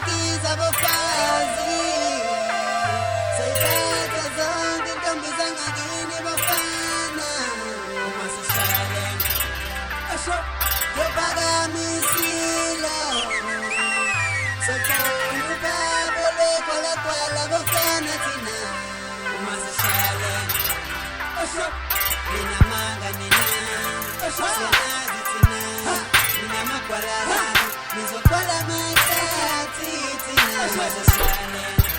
Sasikiza abafazi, sayithatha zonke intombi zangakini bafana. Uma sishaya lento, asho yophakamisile. Sothanda ubaba lwekwalakwala bafana thina. Uma sishaya lento, asho ninamanga nina, siyazi thina, ninamagwala, nizogwala amahlathi thina. Uma sishaya lento.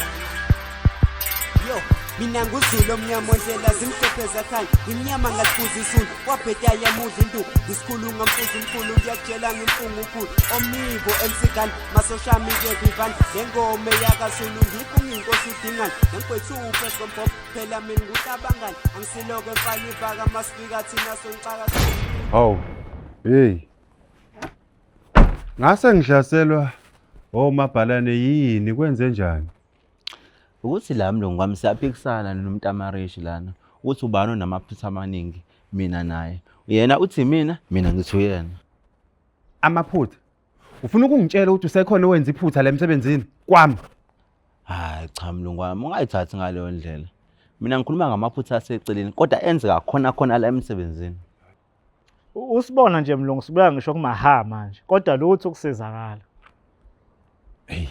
Yo, mina nguzulu omnyama ondlela zimhlophe zakhanya ngimnyama ngaliphuza izulu wabheta yamudla intu ngisikhulu ngamfuza umkhulu ngiyakutshela ngimfunga ukhulu omnivo emsigani masoshami-ke vivani lengoma eyakazulu ngifunga inkosi udingane ngemgwethu upheskombop phela mina ngutabangani angisiloko emfana ivaka masifika thina sonixaka. Hawu, hey. Ngase ngihlaselwa omabhalane yini kwenze njani? Ukuthi la mlungu wami siyaphikisana nomntamarishi lana ukuthi ubani onamaphutha amaningi mina naye. Yena uthi mina, mina ngithi uyena. Amaphutha. Ufuna ukungitshela ukuthi usekhona owenza iphutha la emsebenzini kwami? Hayi cha mlungu wami ungayithathi ngaleyo ndlela. Mina ngikhuluma ngamaphutha aseceleni kodwa enzeka khona khona la emsebenzini. Usibona nje mlungu sibuya ngisho kumaha manje kodwa lutho ukusizakala. Hey.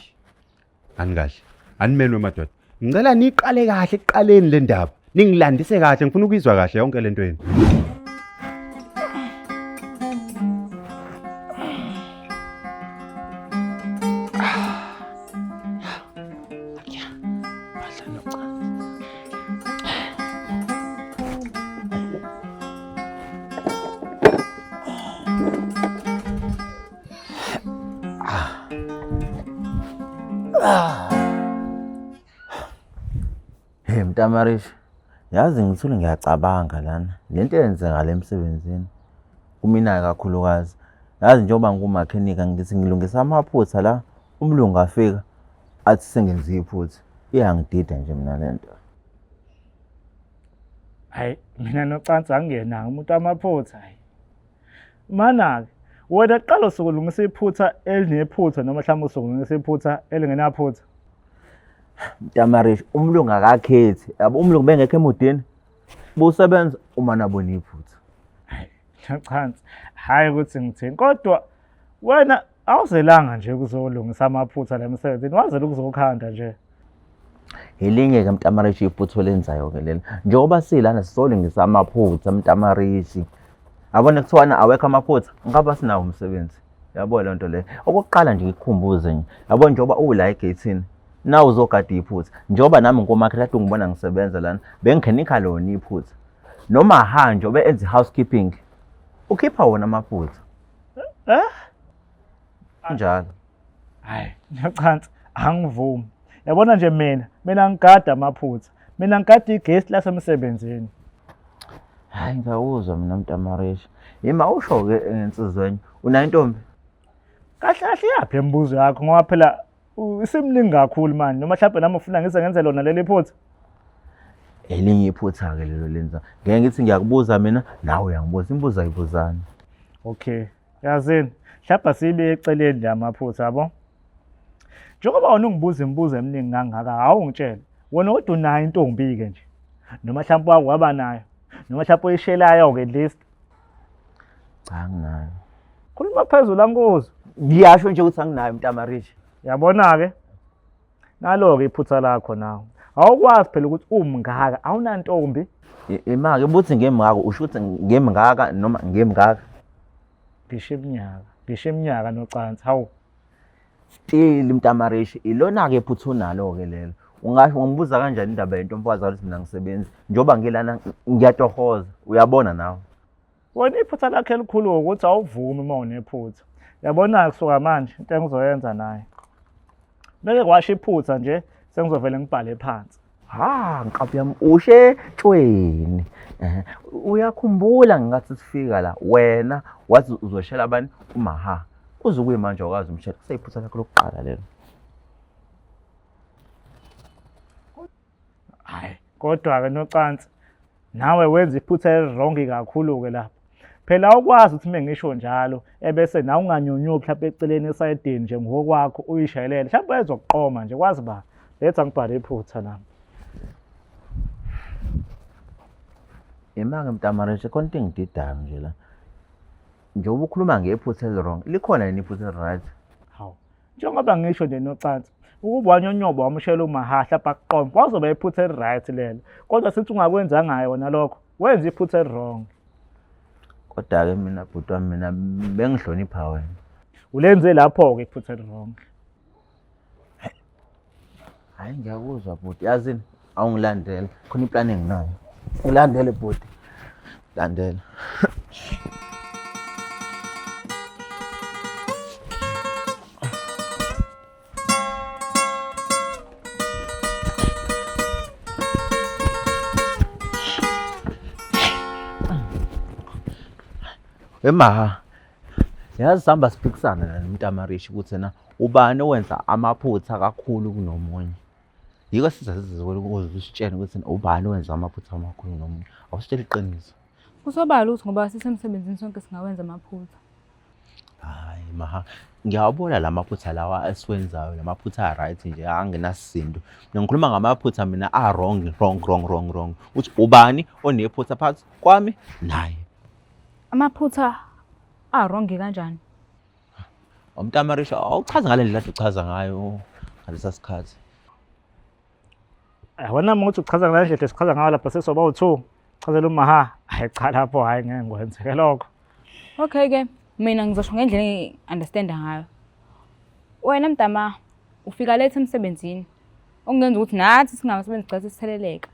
Ani kahle. Animenwe madoda. Ngicela niqale kahle ekuqaleni le ndaba. Ningilandise kahle ngifuna ukuyizwa kahle yonke lento yenu. Hey Mntamarish, yazi ngithule ngiyacabanga lana. Lento eyenzeka la emsebenzini kumina kakhulukazi. Yazi njengoba ngiwumakhenika ngithi ngilungisa amaphutha la, umlungu afika athi sengenze iphutha. Iyangidida nje mina lento. Hayi mina nocansi angingenanga umuntu amaphutha hayi. Mana-ke wena kuqala usuke ulungisa iphutha elinephutha noma mhlawumbe usuke ulungisa iphutha elingenaphutha. Mntamarish, umlungu akakhethi. Yabo umlungu bengekho emudini. Busebenza uma nabona iphutha. Nocansi hhayi ukuthi ngithini kodwa wena awuzelanga nje ukuzolungisa amaphutha la emsebenzini wazela ukuzokhanda nje. Elinye-ke Mntamarishi iphutha olenzayo-ke lelo. Njengoba silana sizolungisa amaphutha Mntamarishi. Yabona kuthiwana awekho amaphutha, ngabe asinawo umsebenzi. Yabo leyo nto leyo. Okokuqala nje ngikukhumbuze nje. Yabo njengoba ula egeyithini, nawe uzogada iphutha. Njengoba nami ngomakhe kade ungibona ngisebenza lana, bengikhenikha lona iphutha. Noma ha njengoba enza i-housekeeping, ukhipha wona amaphutha. Eh? Kunjalo. Hayi, nocansi angivumi. Yabona nje mina ngigada amaphutha. Mina ngigada igesi lasemsebenzini. Hayi ngiyakuzwa mina Mntamarishi. Yima usho-ke ensizweni, unayo intombi? Kahle kahle iyaphi imibuzo yakho ngoba phela isimningi kakhulu manje noma mhlawumbe nami ufuna ngize ngenze lona leli phutha. Elinye iphutha-ke lelo lenza. Ngeke ngithi ngiyakubuza mina, nawe uyangibuza. Imibuzo ayibuzani. Okay. Yazini, mhlawumbe asibe eceleni nje amaphutha yabo. Njengoba wena ungibuza imibuzo eminingi kangaka, hawu ngitshele. Wena kodwa unayo intombi-ke nje. Noma mhlawumbe wake waba nayo. Noma mhlawumbe oyishelayo-ke at least. Cha anginayo. Khuluma phezulu angikuzwa. Ngiyasho nje ukuthi anginayo Mntamarishi. Yabona-ke, nalo-ke iphutha lakho nawe. Awukwazi phela ukuthi umngaka awunantombi. Imake buthi ngemngaka usho ukuthi ngemngaka noma ngemngaka. Ngisho iminyaka, ngisho iminyaka nocansi. Hawu. Still Mntamarishi ilona-ke iphutha onalo-ke lelo. Ungasho ungibuza kanjani indaba yentombi wazi ukuthi mina ngisebenzi njengoba ngilana ngiyatohoza uyabona nawe. Wena iphutha lakho elikhulu ukuthi awuvumi uma unephutha. Yabona kusuka manje into engizoyenza naye. Beke kwasho iphutha nje sengizovele ngibhale phansi. Ha, nkabi yami ushe tshweni. Eh, uyakhumbula ngingathi sifika la wena wathi uzoshela abani umaha. Uze kuyimanje awukazi umshela. Kuseyiphutha lakho lokuqala lelo. Hayi, kodwa ke nocansi nawe wenza iphutha elirongi kakhulu ke lapho. Phela awukwazi ukuthi uma ngisho njalo ebese nawe unganyonyuki mhlawumbe eceleni esayidini nje ngokwakho uyishayelele. Mhlawumbe ezokuqoma nje kwazi ba. Letha ngibhale iphutha nami. Yema-ke mntamarishi khona into engididayo nje la. Njengoba ukhuluma ngephutha eli-wrong, likhona yini iphutha eli-right? Hawu. Njengoba ngisho nje nocansi, ukuba wanyonyoba wamshela umahahla bakuqoma, kwazoba iphutha eli-right lelo. Kodwa sithi ungakwenzanga yona lokho, wenza iphutha eli-wrong. Kodwa-ke mina bhuti wami mina bengihlonipha wena. Ulenze lapho-ke iphutha eli-wrong. Hhayi ngiyakuzwa bhuti, yazini awungilandele khona iplani enginayo. Ngilandele bhuti, landela. Wemaha, yazi sihamba siphikisana la nomntamarishi ukuthi ena ubani owenza amaphutha kakhulu kunomunye. Yiko siza size ukuze usitshele ukuthi ubani owenza amaphutha amakhulu kunomunye. Awusitshele iqiniso. Kusobala ukuthi ngoba sisemsebenzini sonke singawenza amaphutha. Hayi maha, ngiyawabona la maphutha lawa esiwenzayo, la maphutha a-right nje angenasisindo. Mina ngikhuluma ngamaphutha mina a-wrong, wrong, wrong, wrong, wrong. Uthi ubani onephutha phakathi kwami naye. Amaphutha a-wrong kanjani? Umntamarisha awuchazi ngale ndlela uchaza ngayo ngalesa sikhathi. Yabona uma uthi uchaza ngale ndlela esichaza ngayo lapha sesoba u-two chazela umaha hayi cha lapho hhayi ngeke ngikwenzeke lokho. Okay ke mina ngizosho ngendlela engi-understanda ngayo. Wena mntama ufika late emsebenzini okungenza ukuthi nathi singabasebenzi gcina sisitheleleka.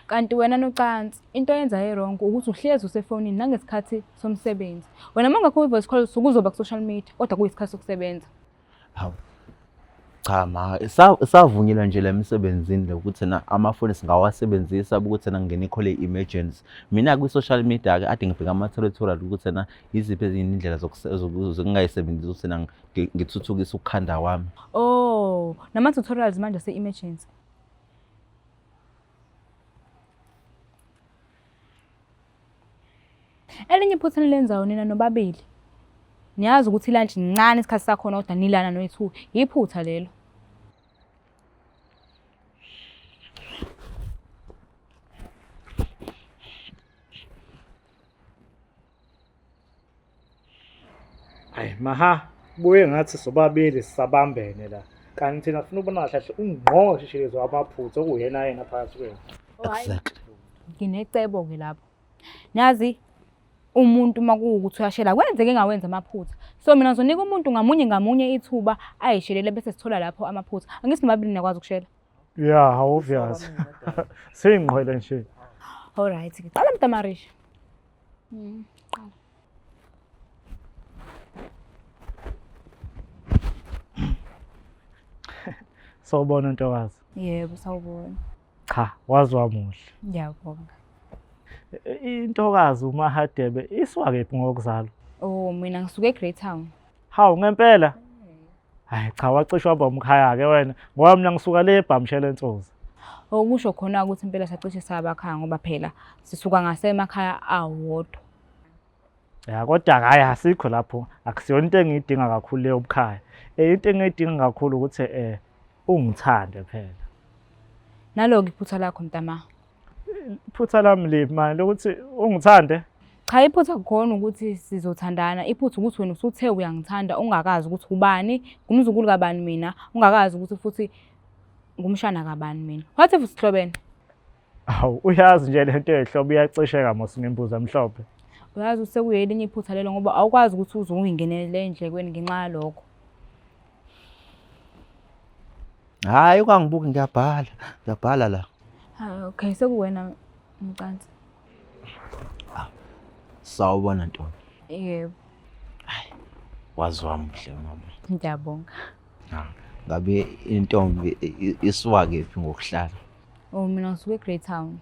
Kanti wena nocansi into oyenza e-wrong ukuthi uhlezi usefonini nangesikhathi somsebenzi. Wena uma ungekho kwi-voice call usuke uzoba ku-social media kodwa kuyisikhathi sokusebenza. Hawu. Cha ma, savunyelwa nje la emsebenzini le ukuthi na amafoni singawasebenzisa ukuthi na ngene i-call emergency. Mina kwi-social media ke ade ngibheka ama-territorial ukuthi na yiziphi ezinye indlela zokungayisebenzisi ukuthi na ngithuthukise ukukhanda kwami. Oh, nama-tutorials manje ase-emergency. Elinye iphutha enilenzayo nina nobabili. Niyazi ukuthi ilantshi ncane isikhathi sakhona kodwa nilana noyi-two. Yiphutha lelo. Hayi maha buye ngathi sobabili sisabambene la. Kanti thina sifuna ukubona kahle kahle ungqo shishilizo wamaphutha okuyena yena phakathi kwenu. Oh, hhayi. Exactly. Nginecebo-ke lapho. Nazi umuntu uma kuwukuthi uyashela kwenzeke engawenzi amaphutha. So mina ngizonika umuntu ngamunye ngamunye ithuba ayishelele bese sithola lapho amaphutha. Angithi nobabili niyakwazi ukushela. Yeah, obvious. Seyingqwele nje. All right, ngiqala mntamarisha. Qala. Sawubona ntokazi. Yebo, sawubona. Cha, wazi wamuhle. Ngiyabonga. Intokazi uMahadebe isuka kephi ngokuzalwa? Oh, mina ngisuke eGreytown. Hawu ngempela? Hayi cha wacishe waba umkhaya ke wena ngoba mina ngisuka le eBhamshela ensozi. Okusho khona ukuthi impela sacishe sabakhaya ngoba phela sisuka ngasemakhaya awodwa. Ya kodwa hayi asikho lapho akusiyona into engiyidinga kakhulu leyo bukhaya. Into engiyidinga kakhulu ukuthi ungithande phela. Naloku iphutha lakho mntama. Iphutha lami liphi manje lokuthi ungithande? Cha iphutha kukhona ukuthi sizothandana, iphutha ukuthi wena usuthe uyangithanda ungakazi ukuthi ubani, ngumzukulu kabani mina, ungakazi ukuthi futhi ngumshana kabani mina. What if sihlobene? Awu uyazi nje lento yehlobo iyacisheka mos ngembuzo emhlophe. Uyazi ukuthi sekuyelinye iphutha lelo ngoba awukwazi ukuthi uze ungingenele endlekweni ngenxa yalokho. Hayi ungangibuki ngiyabhala, ngiyabhala la. Ah, okay, sekuwena mcansi. Sawubona ntombi. Yebo, Wazi wamuhle mama. ngiyabonga. Ha, Ngabe intombi isuka kephi ngokuhlala? Oh, mina ngisuke eGreytown.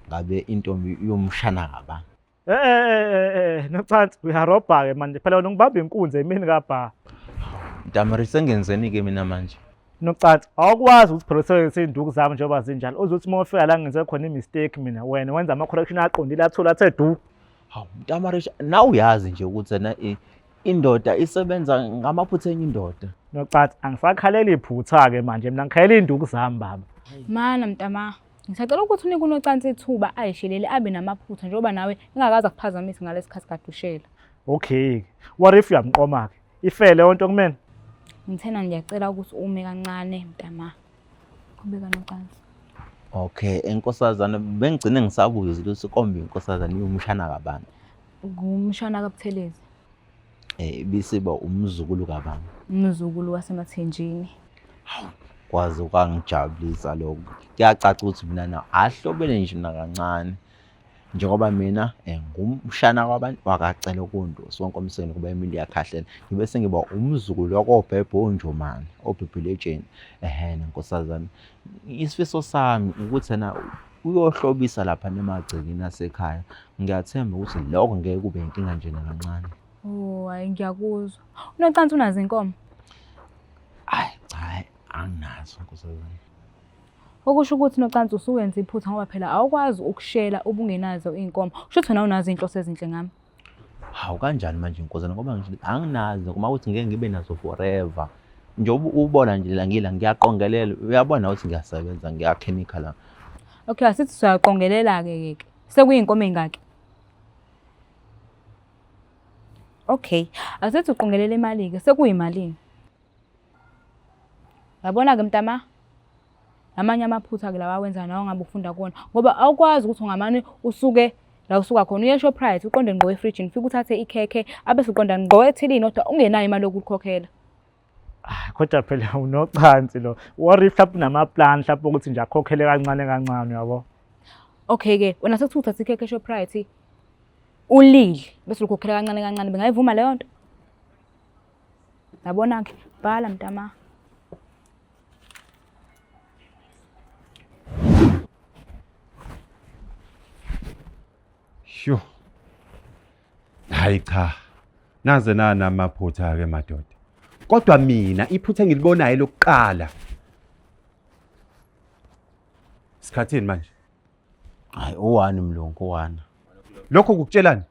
Ngabe intombi iyomshana kabani? Eh nocansi uyarobha ke manje phela wena ungibamba inkunzi emini kabha. Mntamari sengenzeni ke mina manje? Nocansi, awukwazi ukuthi phela usebenzise iy'nduku zami njengoba zinjalo. Uze uthi uma ufika la ngenze khona i-mistake mina, wena wenza ama-correction aqondile athule athe du. Hawu Mntamarishi, nawe uyazi nje ukuthi ena indoda isebenza ngamaphutha enye indoda. Nocansi, angisakhaleli iphutha-ke manje mina ngikhalela iy'nduku zami baba. Mana mntama, ngisacela ukuthi unike uNocansi ithuba ayishelele abe namaphutha njengoba nawe engakaze akuphazamise ngalesi khathi kade ushela. Okay-ke, what if uyamqoma-ke? Ife leyo nto kumina? Ngithena ngiyacela ukuthi ume kancane mntama. Qhubeka nocansi. Okay, enkosazana bengigcine ngisabuza ukuthi kombi inkosazana iwumshana kabani. Ngumshana kaButhelezi. Eh bisiba umzukulu kabani. Umzukulu waseMathenjini. Kwaze kwangijabulisa lokho. Kuyacaca ukuthi mina na ahlobene nje nakancane. Njengoba mina ngumshana kwabantu wakacela ukundusi wonke umseni kuba emini iyakhahlela. Ngibe sengiba umzukulu wakobhebhe onjomane obhebheletsheni. Ehhe nkosazana. Isifiso sami ukuthi ena uyohlobisa lapha nemagcekeni asekhaya. Ngiyathemba ukuthi lokho ngeke kube inkinga nje nakancane. Oh, hayi ngiyakuzwa. Unocansi unazo inkomo? Hayi cha anginazo nkosazana. Okusho ukuthi nocansi usuwenza iphutha ngoba phela awukwazi ukushela ubungenazo iy'nkomo. Kusho ukuthi wena unazo iy'nhloso ezinhle ngami. Hawu kanjani manje nkosazana ngoba ngisho anginazo kuma ukuthi ngeke ngibe nazo forever. Njengoba ubona nje la ngila ngiyaqongelela uyabona ukuthi ngiyasebenza ngiyakhenikha la. Okay, asithi siyaqongelela-ke ke. Sekuyinkomo ey'ngaki? Okay, asithi uqongelela imali-ke, sekuyimalini? Yabona-ke mntama, amanye amaphutha-ke lawa awenza nawe ngabe ufunda kuwona ngoba awukwazi ukuthi ungamane usuke la usuka khona uye eShoprite uqonde ngqo efrijini ufike uthathe ikhekhe abese uqonda ngqo ethilini kodwa ungenayo imali yokulikhokhela. Ah, kodwa phela unocansi lo. What if mhlawumbe unama-plan mhlawumbe ukuthi nje akhokhele kancane kancane uyabo? Okay-ke wena sekuthiwa uthatha ikhekhe eShoprite ulidle bese ulikhokhela kancane kancane bengayivuma leyo nto? Yabona-ke, bhala mntama. Sho. Hayi cha. Naze nanamaphutha ke madoda. Kodwa mina iphutha engilibonayo lokuqala. Sikhathini manje? Hayi owani mlungu owani. Lokho kukutshelani?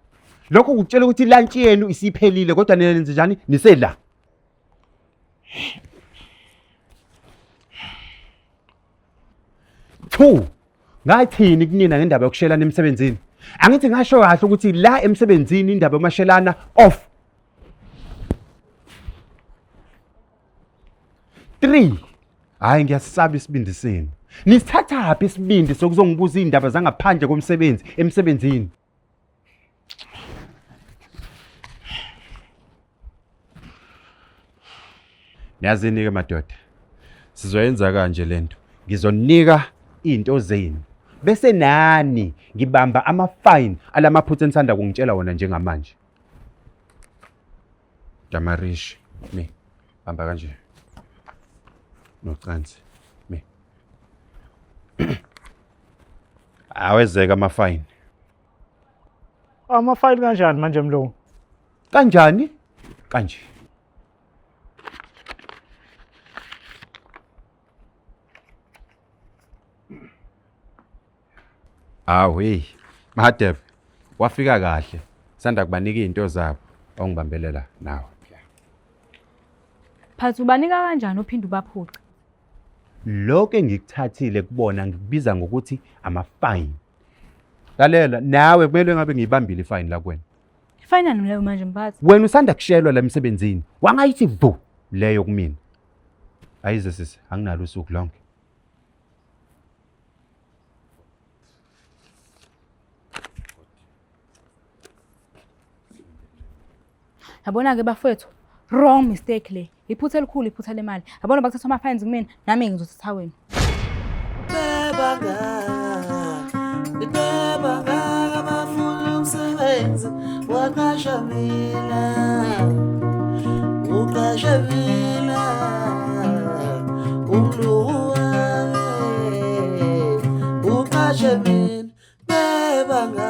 Lokho kukutshela ukuthi ilantshi yenu isiphelile kodwa nina nenze njani? Nisela. Two. Ngathini kunina ngendaba yokushelana emsebenzini? Angithi ngasho kahle ukuthi la emsebenzini indaba yomashelana off. 3. Hayi ngiyasaba isibindi senu. Nisithathaphi isibindi sokuzongibuza iy'ndaba zangaphandle komsebenzi emsebenzini? Niyazini-ke madoda, sizoyenza kanje lento. Ngizonika iy'nto zenu bese nani ngibamba ama-fine alamaphutha enisanda kungitshela wona njengamanje. Damarish, me, bamba kanje. Nocansi, me. Awezeka ama-fine. Amafayili kanjani manje mlungu? Kanjani? Kanje. Awu hey, Mahadev, wafika kahle. Sanda kubanika izinto zabo. Ongibambelela nawe. Phathi ubanika kanjani uphinde ubaphuce? Lokho engikuthathile kubona ngikubiza ngokuthi ama-fine. Lalela, nawe kumele ngabe ngiyibambile ifine la kuwena. Ifayinani leyo manje mphathi? Wena usanda kushelwa la emsebenzini. Wangayithi vu leyo kumina. Ayize sisi, anginalo usuku lonke. Yabona-ke bafowethu, wrong mistake le. Iphutha elikhulu iphutha lemali. Yabona bakuthatha ama-fines kumina, nami ngizothatha wena. Bebangaka bafuna umsebenzi waqasha mina uqashe mina umlungu wami uqashe mina bebangaka.